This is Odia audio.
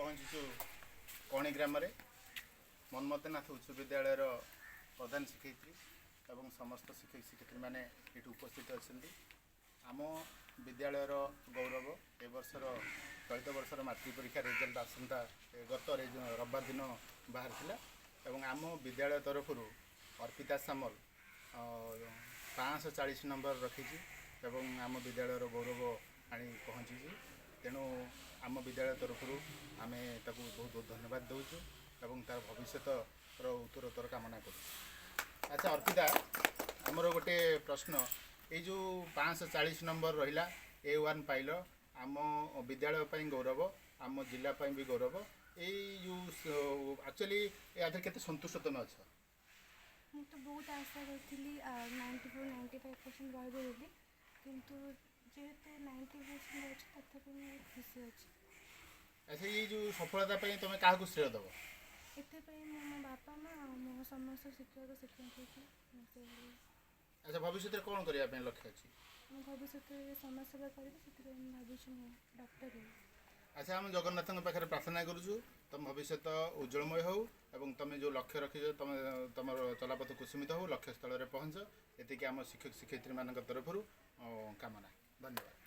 ପହଞ୍ଚିଛୁ କଣି ଗ୍ରାମରେ। ମନ୍ମଥନାଥ ଉଚ୍ଚ ବିଦ୍ୟାଳୟର ପ୍ରଧାନ ଶିକ୍ଷୟିତ୍ରୀ ଏବଂ ସମସ୍ତ ଶିକ୍ଷକ ଶିକ୍ଷୟିତ୍ରୀମାନେ ଏଠି ଉପସ୍ଥିତ ଅଛନ୍ତି। ଆମ ବିଦ୍ୟାଳୟର ଗୌରବ, ଏ ବର୍ଷର, ଚଳିତ ବର୍ଷର ମାଟ୍ରିକ ପରୀକ୍ଷା ରେଜଲ୍ଟ ଆସନ୍ତା ଗତ ରବିବାର ଦିନ ବାହାରିଥିଲା ଏବଂ ଆମ ବିଦ୍ୟାଳୟ ତରଫରୁ ଅର୍ପିତା ସାମଲ 540 ନମ୍ବର ରଖିଛି ଏବଂ ଆମ ବିଦ୍ୟାଳୟର ଗୌରବ ଆଣି ପହଞ୍ଚିଛି। ତେଣୁ ଆମ ବିଦ୍ୟାଳୟ ତରଫରୁ ଆମେ ତାକୁ ବହୁତ ବହୁତ ଧନ୍ୟବାଦ ଦେଉଛୁ ଏବଂ ତାର ଭବିଷ୍ୟତର ଉତ୍ତରୋତ୍ତର କାମନା କରୁଛୁ। ଆଚ୍ଛା ଅର୍ପିତା, ଆମର ଗୋଟେ ପ୍ରଶ୍ନ। ଏଇ ଯେଉଁ 540 ନମ୍ବର ରହିଲା, ଏ1 ପାଇଲ, ଆମ ବିଦ୍ୟାଳୟ ପାଇଁ ଗୌରବ, ଆମ ଜିଲ୍ଲା ପାଇଁ ବି ଗୌରବ। ଏଇ ଯେଉଁ ଆକ୍ଚୁଆଲି ୟା ଦେହରେ କେତେ ସନ୍ତୁଷ୍ଟ ତୁମେ ଅଛ? ମୁଁ ତ ବହୁତ ଆଶା କରିଥିଲି 94, 95% ରହିବ ବୋଲି। କିନ୍ତୁ ଯେହେତୁ 90% ଅଛି, ତଥାପି ମୁଁ ଖୁସି ଅଛି। ଆଚ୍ଛା, ଏଇ ଯେଉଁ ସଫଳତା ପାଇଁ ତୁମେ କାହାକୁ ଶ୍ରେୟ ଦେବ? ଏଥିପାଇଁ ମୁଁ ମୋ ବାପା ମା ଆଉ ମୋ ସମସ୍ତ ଶିକ୍ଷକ ଶିକ୍ଷୟିତ୍ରୀକୁ ମୁଁ ଶ୍ରେୟ ଦେବି। ଆଚ୍ଛା, ଭବିଷ୍ୟତରେ କ'ଣ କରିବା ପାଇଁ ଲକ୍ଷ୍ୟ ଅଛି? ମୁଁ ଭବିଷ୍ୟତରେ ସମାଜ ସେବା କରିବି। ସେଥିପାଇଁ ମୁଁ ଭାବୁଛି ମୁଁ ଡକ୍ଟର ହେବି। ଆଚ୍ଛା, ଆମେ ଜଗନ୍ନାଥଙ୍କ ପାଖରେ ପ୍ରାର୍ଥନା କରୁଛୁ, ତୁମ ଭବିଷ୍ୟତ ଉଜ୍ଜଳମୟ ହେଉ ଏବଂ ତୁମେ ଯେଉଁ ଲକ୍ଷ୍ୟ ରଖିଛ, ତୁମେ ତୁମର ଚଲାପଥ କୁସୁମିତ ହେଉ, ଲକ୍ଷ୍ୟସ୍ଥଳରେ ପହଞ୍ଚ। ଏତିକି ଆମ ଶିକ୍ଷକ ଶିକ୍ଷୟିତ୍ରୀମାନଙ୍କ ତରଫରୁ କାମନା। ଧନ୍ୟବାଦ।